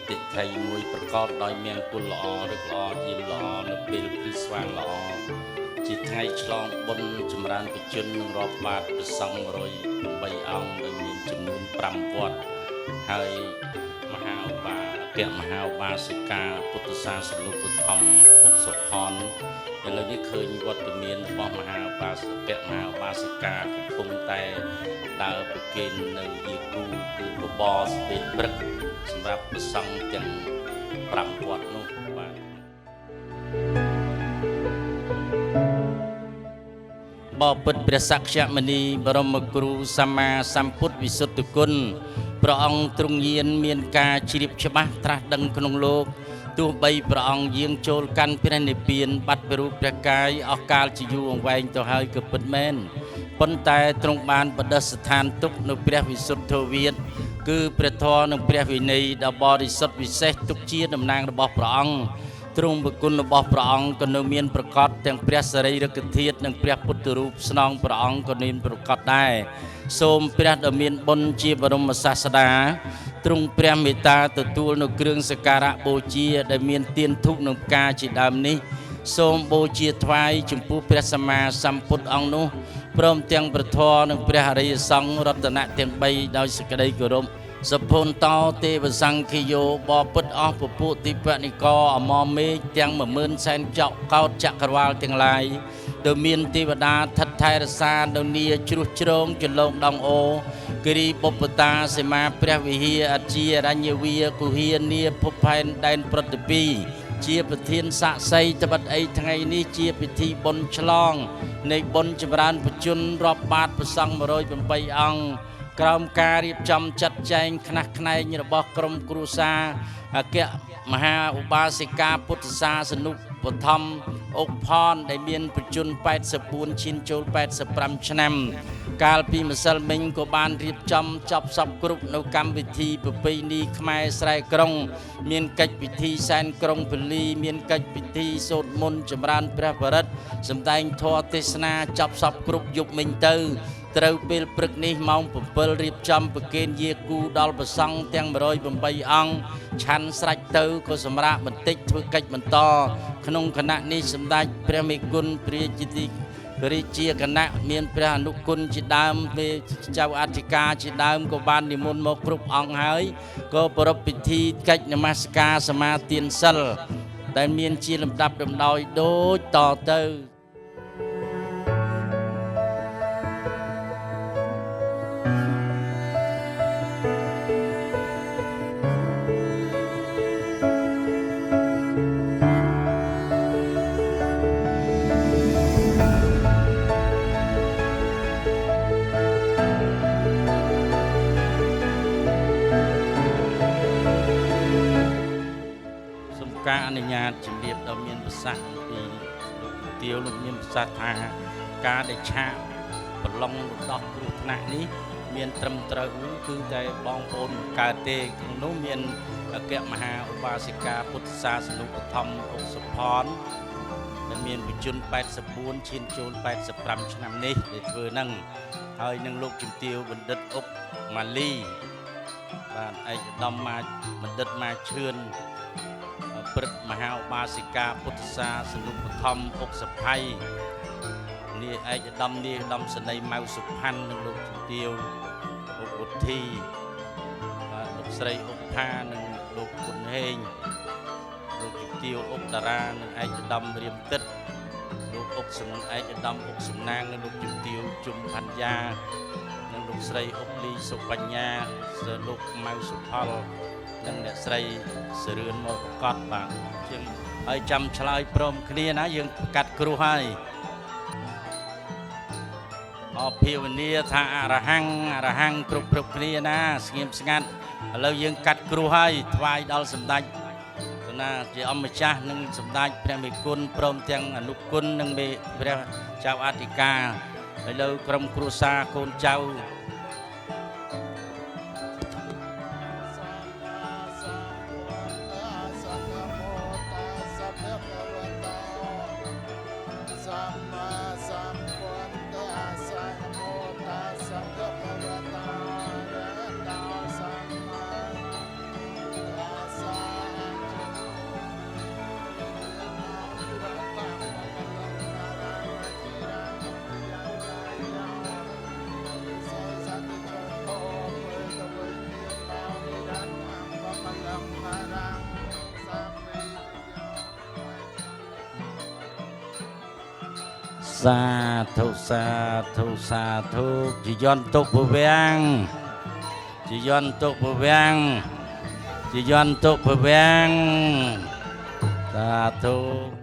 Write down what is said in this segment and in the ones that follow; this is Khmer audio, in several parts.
ទិដ្ឋិមួយប្រកបដោយមង្គលល្អឬល្អយាមល្អនៅពេលភ្លឺស្វាងល្អជាថ្ងៃឆ្លងបុណ្យចម្រើនបជននឹងរាប់បាតព្រះសង្ឃ108អង្គដែលមានចំនួន5វត្តហើយមហាឧបាអគ្គមហាឧបាសិកាពុទ្ធសាសនុបឋមអុកសុផនឥឡូវនេះឃើញវត្តមានរបស់មហាឧបាសកមហាឧបាសិកាកំពុងតែដើរប្រគេននៅយាគូគឺបបរស្ពេលព្រឹកសម្រាប់ព្រះសង្ឃទាំង5វត្តនោះបាទបបិទ្ធព្រះសក្យមុនីបរមគ្រូសម្មាសម្ពុទ្ធវិសុទ្ធគុណព្រះអង្គទ្រង់យានមានការជ្រាបច្បាស់ត្រាស់ដឹងក្នុងលោកទោះបីព្រះអង្គយាងចូលកាន់ព្រះនិព្វានបាត់ពីរូបព្រះកាយអស់កាលជាយូរអង្វែងទៅហើយក៏ពិតមែនប៉ុន្តែទ្រង់បានបដិស្ថានទុកនៅព្រះវិសុទ្ធវិទ្យគឺព្រះធម៌និងព្រះវិន័យដ៏បរិសុទ្ធវិសេសទុកជាតំណាងរបស់ព្រះអង្គទ្រង់ប្រគុណរបស់ព្រះអង្គក៏នៅមានប្រកបទាំងព្រះសារីរិកធាតុនិងព្រះពុទ្ធរូបស្នងព្រះអង្គក៏មានប្រកបដែរសូមព្រះដ៏មានបុណ្យជាបរមសាស្តាទ្រង់ព្រះមេត្តាទទួលនៅគ្រឿងសក្ការៈបូជាដែលមានទានធូបនិងផ្កាជាដើមនេះសូមបូជាថ្វាយចំពោះព្រះសម្មាសម្ពុទ្ធអង្គនោះព្រមទាំងព្រះធម៌និងព្រះអរិយសង្ឃរតនៈទាំង3ដោយសេចក្តីគោរពសភុនតោទេវសង្ឃិយោបពិតអស់ពពួកទីបនិកអមមេឃទាំង10000សែនចកកោតចក្រវាលទាំងឡាយដែលមានទេវតាថិតថែរក្សានៅនាជ្រោះជ្រងចលងដងអូគិរីបុព្វតាសីមាព្រះវិហារអជារញ្ញវាគុហានាភពផែនដែនប្រតិពីជាប្រធានសាក្សីត្បិតអីថ្ងៃនេះជាពិធីបុណ្យឆ្លងនៃបុណ្យចម្រើនបជនរាប់បាតព្រះសង្ឃ108អង្គក្រោមការរៀបចំចាត់ចែងខ្នះខ្នែងរបស់ក្រុមគ្រួសារអគ្គមហាឧបាសិកាពុទ្ធសាសនុបឋមអុកផនដែលមានប្រជជន84ឈានចូល85ឆ្នាំកាលពីម្សិលមិញក៏បានរៀបចំចប់សពគ្រប់នៅកម្មវិធីប្រពៃណីខ្មែរស្រែក្រុងមានកិច្ចពិធីសែនក្រុងពលីមានកិច្ចពិធីសូត្រមន្តចម្រើនព្រះបរិត្តសម្ដែងធម៌ទេសនាចប់សពគ្រប់យប់មិញទៅត្រូវពេលព្រឹកនេះម៉ោង7រៀបចំប្រគេនយាគូដល់ព្រះសង្ឃទាំង108អង្គឆាន់ស្រេចទៅក៏សម្រាកបន្តិចធ្វើកិច្ចបន្តក្នុងគណៈនេះសម្ដេចព្រះមេគុណព្រះជាទីព្រះជាគណៈមានព្រះអនុគុណជាដើមព្រះចៅអធិការជាដើមក៏បាននិមន្តមកគ្រប់អង្គហើយក៏ប្រារព្ធពិធីកិច្ចនមស្ការសមាទានសិលដែលមានជាលំដាប់លំដោយដូចតទៅការអនុញ្ញាតជំរាបដល់មានប្រសាសន៍ពីលោកទាវលោកមានប្រសាសន៍ថាការដែលឆាកប្រឡងរដោះគ្រោះថ្នាក់នេះមានត្រឹមត្រូវគឺតែបងប្អូនកើតទេក្នុងនោះមានអគ្គមហាឧបាសិកាពុទ្ធសាសនុបឋមអុកសុផនដែលមានវិជន84ឈានចូល85ឆ្នាំនេះដែលធ្វើនឹងហើយនឹងលោកជំទាវបណ្ឌិតអុកម៉ាលីបាទឯកឧត្តមមាបណ្ឌិតមាឈឿនព្រឹទ្ធមហាឧបាសិកាពុទ្ធសាសនុបឋមអុកសភ័យនាឯកឧត្តមនាយឧត្តមសេនីយ៍ម៉ៅសុផាន់និងលោកជំទាវអុកឧទ្ធីបាទលោកស្រីអុកផានិងលោកគុណហេងលោកជំទាវអុកតារានិងឯកឧត្តមរៀមទឹកលោកអុកសំឯកឧត្តមអុកសំណាងនិងលោកជំទាវជុំផាន់យ៉ានិងលោកស្រីអុកលីសុបញ្ញាលោកម៉ៅសុផលនិងអ្នកស្រីសរឿនមកប្រកាសបាទជាងហើយចាំឆ្លើយព្រមគ្នាណាយើងកាត់គ្រោះហើយអភិវនាថាអរហង្គអរហង្គគ្រប់គ្រប់គ្នាណាស្ងៀមស្ងាត់ឥឡូវយើងកាត់គ្រោះហើយថ្វាយដល់សម្ដេចណាជាអម្ចាស់និងសម្ដេចព្រះមេគុណព្រមទាំងអនុគុណនិងមេព្រះចៅអធិការឥឡូវក្រុមគ្រួសារកូនចៅ Samma សាធុសាធុសាធុជាយន្តទុពវាំងជាយន្តទុពវាំងជាយន្តទុពវាំងសាធុ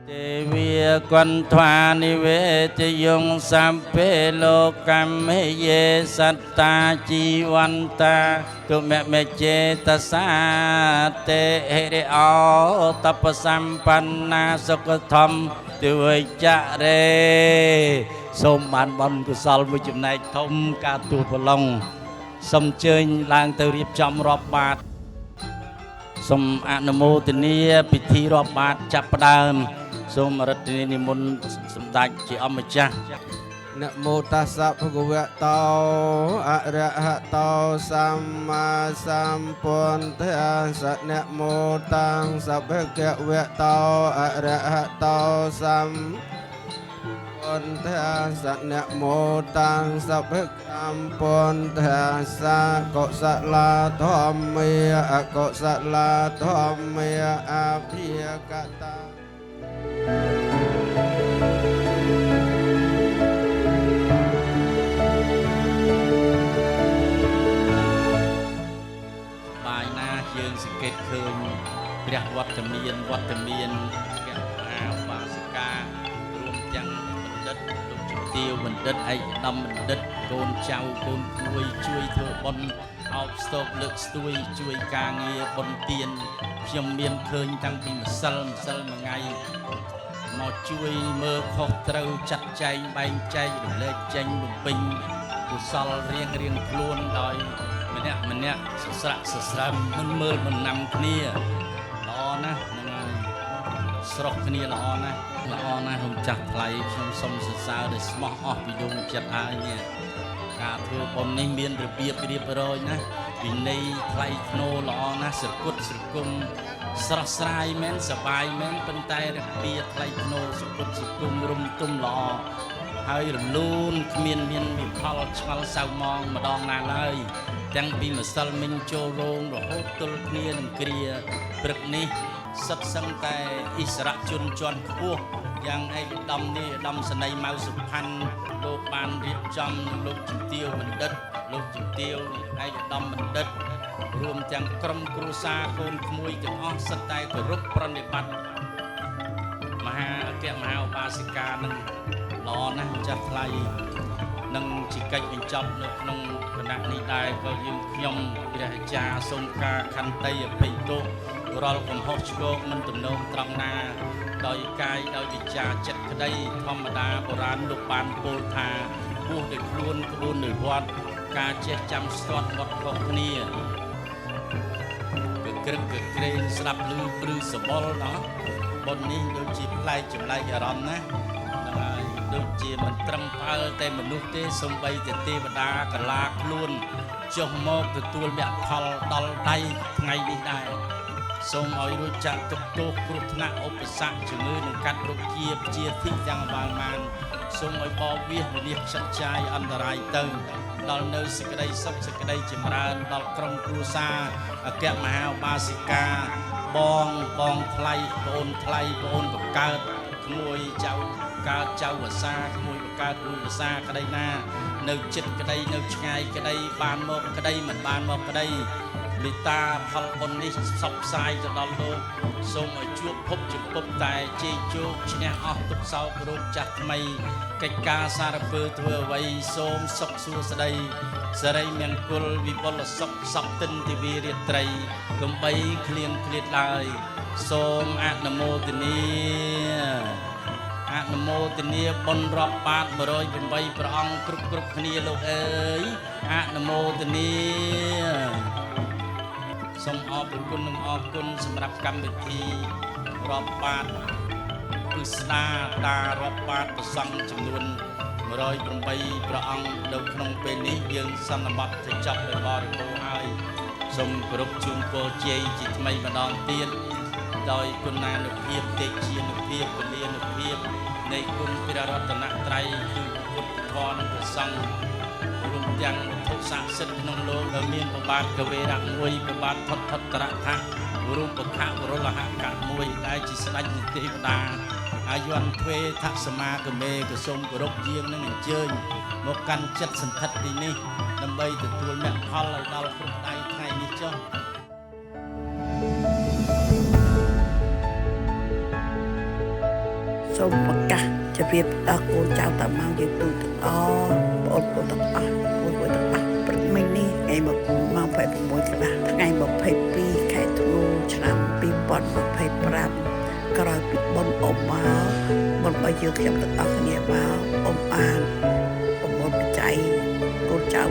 ទេវីកន្ធានិវេទយងសម្ពេលោកមេយេសត្តាជីវន្តាទុមមេចេតសាទេហិរិអោតបសម្បណ្ណាសុខធម្មទវិចរេសូមបានបុណ្យកុសលមួយចំណែកធំការទូប្រឡងសូមជើញឡើងទៅរៀបចំរាប់បាតសូមអនុមោទនាពិធីរាប់បាតចាប់ផ្ដើមសូមរតនានិមន្តសម្ដេចជាអម្ចាស់ នមោតាសៈភគវៈតោអរហតោសម្មាសម្ពុទ្ធស្សៈនមោតាំងសភគវៈតោអរហតោសម្ពុទ្ធស្សៈនមោតាំងសភកម្មពុទ្ធស្សៈកុសលាធម្មាអកុសលាធម្មាអភិយកតា បាយណាយើងសង្កេតឃើញព្រះវត្តមានវត្តមានព្រះមហាឧបាសិការួមទាំងបណ្ឌិតលោកជំទាវបណ្ឌិតឯកឧត្តមបណ្ឌិតកូនចៅកូនក្មួយជួយធ្វើបុណ្យអោបស្ទប់លើកស្ទួយជួយការងារបុណ្យទានខ្ញុំមានឃើញតាំងពីម្សិលម្សិលមួយថ្ងៃមកជួយមើលខុសត្រូវចាត់ចែងបែងចែករំលែកចេញបំពេញកុសលរៀងរៀងខ្លួនដោយម្នាក់ម្នាក់សស្រាក់សស្រើមមិនមើលមិនណាំគ្នាល្អណាស់ហ្នឹងហើយស្រស់គ្នាល្អណាស់ល្អណាស់ខ្ញុំចាស់ថ្លៃខ្ញុំសូមសរសើរដោយស្មោះអស់ពីដួងចិត្តហើយនេះការធ្វើបុណ្យនេះមានរបៀបរៀបរយណាស់វិន័យថ្លៃថ្នូរល្អណាស់ស្រគត់ស្រគំស្រស់ស្រាយមែនសប្បាយមែនប៉ុន្តែរបៀបថ្លៃថ្នូរស្រគត់ស្រគំរុំទុំល្អហើយរលូនគ្មានមានវិផលឆ្ងល់សៅមងម្ដងណាឡើយទាំងពីម្សិលមិញចូលរោងរហូតទល់គ្នានឹងគ្រាព្រឹកនេះសិតសឹងតែអិសរជនជាន់ខ្ពស់យ៉ាងឯកឧត្តមនេះឧត្តមសេនីយ៍ម៉ៅសុផាន់លោកបានរៀបចំលោកជំទាវបណ្ឌិតលោកជំទាវឯកឧត្តមបណ្ឌិតរួមទាំងក្រុមគ្រួសារកូនក្មួយទាំងអស់សិតតែគោរពប្រណិប័តមហាអគ្គមហាឧបាសិកានឹងល្អណាស់ចាស់ថ្លៃនឹងជាកិច្ចបញ្ចប់នៅក្នុងគណៈនេះដែរក៏យើងខ្ញុំព្រះអាចារ្យសូមការខន្តីអភ័យទោសរាល់កំហុសឆ្គងមិនទំនងត្រង់ណាដោយកាយដោយវិចារចិត្តក្តីធម្មតាបុរាណលោកបានពោលថាពោះដោយខ្លួនក្បួនដោយវត្តការចេះចាំស្ទាត់បត់ខុសគ្នាគឺក្រឹកគឺក្រែងស្ដាប់ឮព្រឺសបុលណោះបុណ្យនេះដូចជាប្លែកចម្លែកអារម្មណ៍ណាហ្នឹងហើយដូចជាមិនត្រឹមផ្អើលតែមនុស្សទេសំបីតែទេវតាកាឡាខ្លួនចុះមកទទួលមគ្គផលដល់ដៃថ្ងៃនេះដែរសូមឲ្យរួចចាក់ទុកទោសគ្រោះថ្នាក់ឧបសគ្គជំងឺនឹងកាត់រោគាជាធិទាំងបានបានសូមឲ្យបវាសវិនិច្ឆ័យចាយអន្តរាយទៅដល់នៅសេចក្តីសុខសេចក្តីចម្រើនដល់ក្រុមគ្រួសារអគ្គមហាឧបាសិកាបងបងថ្លៃប្អូនថ្លៃប្អូនបង្កើតក្មួយចៅកើតចៅវសាក្មួយបង្កើតរួចវសាក្តីណានៅចិត្តក្តីនៅឆ្ងាយក្តីបានមកក្តីមិនបានមកក្តីមេត្តាផលបុណ្យនេះផ្សព្វផ្សាយទៅដល់លោកសូមឲ្យជួបភពជំពប់តែជ័យជោគឈ្នះអស់ទុក្ខសោករោគចាស់ថ្មីកិច្ចការសារពើធ្វើអ្វីសូមសុខសួស្តីសិរីមង្គលវិបុលសុខសពទិនទិវីរាត្រីកុំបីឃ្លៀងឃ្លាតឡើយសូមអនុមោទនាអនុមោទនាបុណ្យរាប់បាត108ព្រះអង្គគ្រប់គ្រប់គ្នាលោកអើយអនុមោទនាសូមអរគុណនិងអរគុណសម្រាប់កម្មវិធីរាប់បាតពិស្ដាតារាប់បាតប្រសង់ចំនួន108ព្រះអង្គនៅក្នុងពេលនេះយើងសន្មតទៅចប់ដោយបរិបូរណ៍ហើយសូមគោរពជូនពរជ័យជាថ្មីម្ដងទៀតដោយគុណានុភាពទេជានុភាពពលានុភាពនៃគុណព្រះរតនត្រ័យគឺពុទ្ធធម៌និងព្រះសង្ឃរួមទាំងវត្ថុស័ក្តិសិទ្ធិក្នុងលោកដែលមានប្របាទកវេរៈមួយប្របាទថតថតរថៈរូបខៈវរលហកៈមួយដែលជាស្ដេចនៃទេវតា អាយន្តទ្វេថសមាគមេក៏សូមគោរពយាងនឹងអញ្ជើញមកកាន់ចិត្តសន្ធិដ្ឋទីនេះដើម្បីទទួលមគ្គផលឲ្យដល់គ្រប់ដៃថ្ងៃនេះចុះ សូមប្រកាសជម្រាបដល់កូនចៅតាមមកយើងទូទាំងអស់បងប្អូនទាំងអស់បងប្អូនទាំងអស់ព្រឹកមិញនេះថ្ងៃម៉ោង8កន្លះថ្ងៃ22ខែធ្នូឆ្នាំ2025ក្រោយពីបុណ្យអ៊ំមកបុណ្យរបស់យើងខ្ញុំទាំងអស់គ្នាមកអ៊ំបានប្រមូលបច្ច័យកូនចៅ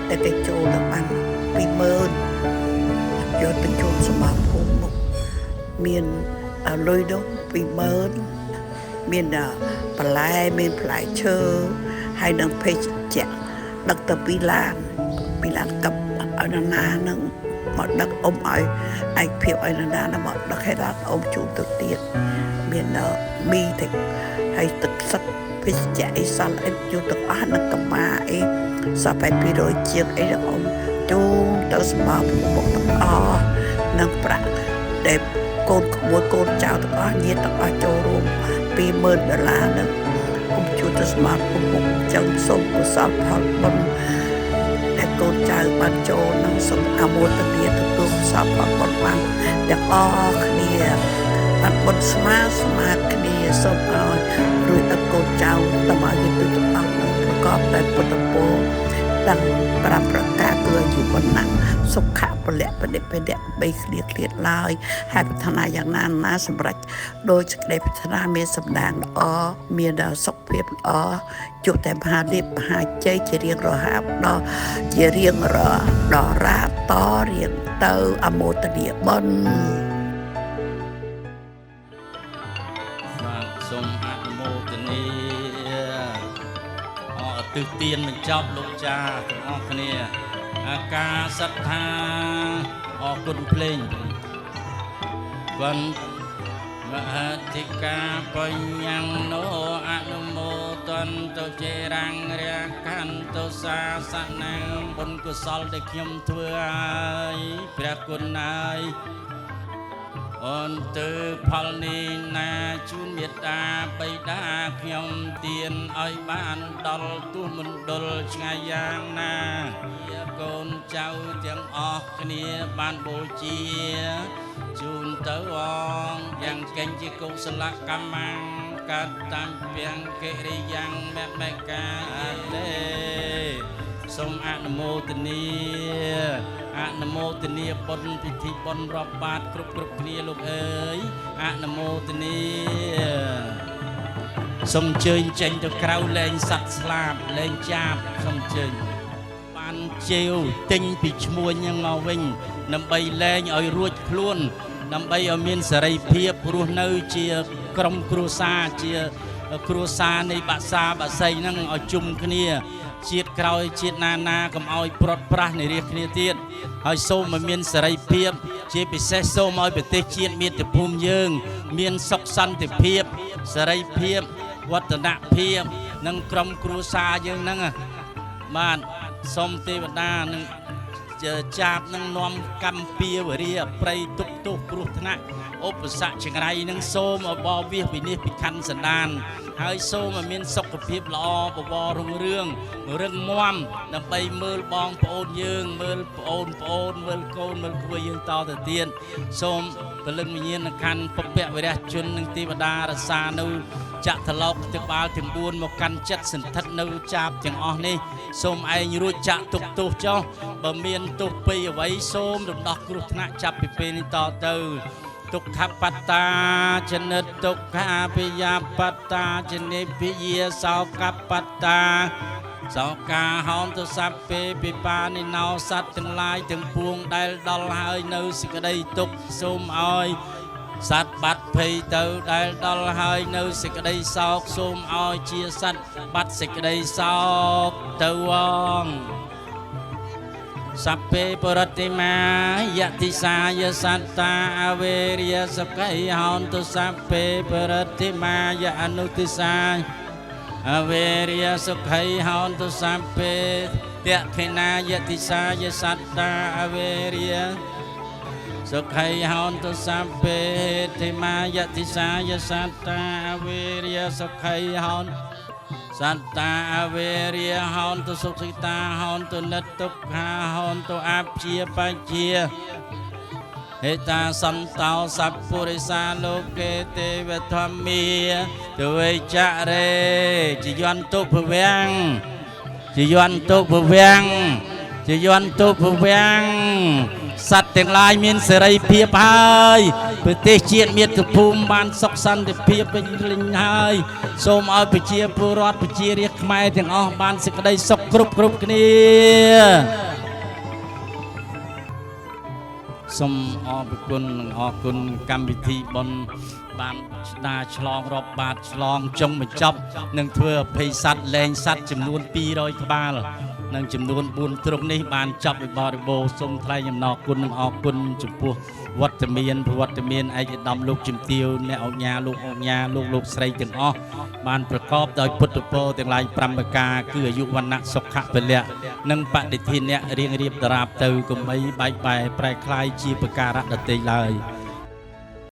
តែគេចូលដល់បាន20000យកទៅជូនសម្បត្តិភូមិមុខមានលុយនោះ20000មានបន្លែមានផ្លែឈើហើយនឹងភេសជ្ជៈដឹកទៅពីឡានពីឡានកັບឲ្យនរណានឹងមកដឹកអ៊ំឲ្យឯកភាពឲ្យនរណានឹងមកដឹកឲ្យឡានអ៊ំជូនទៅទៀតមានមីទឹកហើយទឹកផ្សិតភេសជ្ជៈអីសល់អីជូនទាំងអស់នឹងកម្មាអីសល់តែ200ជាងអីដល់អ៊ំជូនទៅសម្បត្តិមុខទាំងអស់នឹងប្រាក់ដែលកូនក្មួយកូនចៅទាំងអស់ញាតិទាំងអស់ចូលរួម20000ដុល្លារនឹងអ៊ំជួយទៅស្មាតពុកពុកចឹងសូមកុសលផលបុណ្យដែលកូនចៅបានចូលនឹងសូមអនុមោទនាទទួលកុសលផលបុណ្យបានទាំងអស់គ្នាបានបុណ្យស្មើស្មើគ្នាសូមឲ្យរួចដល់កូនចៅតាមឲ្យទូទាំងអស់នឹងប្រកបដោយពុទ្ធពរទាំង5ប្រការគឺអាយុវណ្ណៈសុខៈពលៈបដិបដិបីឃ្លៀឃ្លាតឡើយហើយប្រាថ្នាយ៉ាងណាណាសម្រេចដោយសេចក្តីប្រាថ្នាមានសម្ដាងល្អមានសុខភាពល្អជួបតែមហាលៀបមហាជ័យជារៀងរហ័សដល់ជារៀងរដល់រាតរៀងទៅអមោទនាបុណ្យ បាទសូមអនុមោទនាអរទិសទានបញ្ចប់លោកចាទាំងអស់គ្នាអាកាសត្ថាអរគុណភ្លេងវន្តមហធិកាបញ្ញណោអនុមោទន្តចេរាំងរាខន្តសាសនាបុណ្យកុសលដែលខ្ញុំធ្វើហើយព្រះគុណហើយអូនទើផលនេះណាជូនមេត្តាបិតាខ្ញុំទានឲ្យបានដល់ទោះមណ្ឌលឆ្ងាយយ៉ាងណាកូនចៅទាំងអស់គ្នាបានបូជាជូនទៅអងយ៉ាងកេញជាកុសលកម្មកតញ្ញកិរិយ៉ាងមមកាទេសូមអនុមោទនាអនុមោទនាបុណ្យពិធីបុណ្យរាប់បាតគ្រប់គ្រប់គ្នាលោកអើយអនុមោទនាសូមអញ្ជើញចេញទៅក្រៅលែងសត្វស្លាបលែងចាបសូមអញ្ជើញបានជេវទិញពីឈ្មួញហ្នឹងមកវិញដើម្បីលែងឲ្យរួចខ្លួនដើម្បីឲ្យមានសេរីភាពរស់នៅជាក្រុមគ្រួសារជាគ្រួសារនៃបាក់សាបាក់សីហ្នឹងឲ្យជុំគ្នាជាតិក្រោយជាតិណាណាកុំឲ្យព្រាត់ប្រាសនិរាសគ្នាទៀតហើយសូមឲ្យមានសេរីភាពជាពិសេសសូមឲ្យប្រទេសជាតិមាតុភូមិយើងមានសុខសន្តិភាពសេរីភាពវឌ្ឍនភាពនិងក្រុមគ្រួសារយើងហ្នឹងបាទសូមទេវតានឹងចាបនឹងនាំកម្មពៀវរាប្រៃទុកទោសគ្រោះថ្នាក់ឧបសគ្គចង្រៃនឹងសូមឲ្យបវិសវិនិច្ឆ័យពីខណ្ឌសន្តានហើយសូមឲ្យមានសុខភាពល្អបវររុងរឿងរឹងមាំដើម្បីមើលបងប្អូនយើងមើលប្អូនប្អូនមើលកូនមើលក្មួយយើងតទៅទៀតសូមពលឹងវិញ្ញាណខណ្ឌពពកវិរៈជននិងទេវតារក្សានៅចក្រឡោកទាំងបាលទាំង4មកកាន់ចិត្តសន្ធិដ្ឋនៅចាបទាំងអស់នេះសូមឯងរួចចាក់ទុកទោសចុះបើមានទោសពីអ្វីសូមរំដោះគ្រោះថ្នាក់ចាប់ពីពេលនេះតទៅទុក្ខបត្តាចនិតទុក្ខាភិយាបត្តាចនិភិយាសោកបត្តាសោកាហោនទសព្ពេពិបានិណោសត្វទាំងឡាយទាំងពួងដែលដល់ហើយនៅសេចក្តីទុក្ខសូមឲ្យសត្វបាត់ភ័យទៅដែលដល់ហើយនៅសេចក្តីសោកសូមឲ្យជាសត្វបាត់សេចក្តីសោកទៅអងសព្ពេបរតិមាយតិសាយសត្តាអវេរិយសកៃហោនទុសព្ពេបរតិមាយអនុទិសាអវេរិយសុខៃហោនទុសព្ពេតខិណាយតិសាយសត្តាអវេរិយ សុខៃហោនតុសព្វេធិមាយតិសាយសត្តាវេរិយសុខៃហោនសត្តាអវេរិយហោនតុសុខសិតាហោនតុនិតទុក្ខាហោនតុអព្យាបជាហេតាសន្តោសព្វពុរិសាលោកេទេវធម្មាទវេចរេជាយន្តុភវាំងជាយន្តុភវាំងជាយន្តុភវាំងសត្វទាំងឡាយមានសេរីភាពហើយប្រទេសជាតិមាតុភូមិបានសុខសន្តិភាពពេញលេញហើយសូមឲ្យប្រជាពលរដ្ឋប្រជារាស្ត្រខ្មែរទាំងអស់បានសេចក្តីសុខគ្រប់គ្រប់គ្នាសូមអរគុណនិងអរគុណកម្មវិធីបុណ្យបានស្ដារឆ្លងរាប់បាតឆ្លងចុងបញ្ចប់នឹងធ្វើអភ័យសត្វលែងសត្វចំនួន200ក្បាលនិងចំនួន4ទ្រុងនេះបានចប់វិបរិបូរណ៍សូមថ្លែងអំណរគុណនិងអរគុណចំពោះវត្តមានប្រវត្តិមានឯកឧត្តមលោកជំទាវអ្នកអង្គញាលោកអង្គញាលោកលោកស្រីទាំងអស់បានប្រកបដោយពុទ្ធពរទាំងឡាយ5ប្រការគឺអាយុវណ្ណៈសុខៈពលៈនិងបដិធានៈរៀងរៀបដរាបទៅកុំបីបែកបែប្រែក្លាយជាប្រការៈដទៃឡើយ។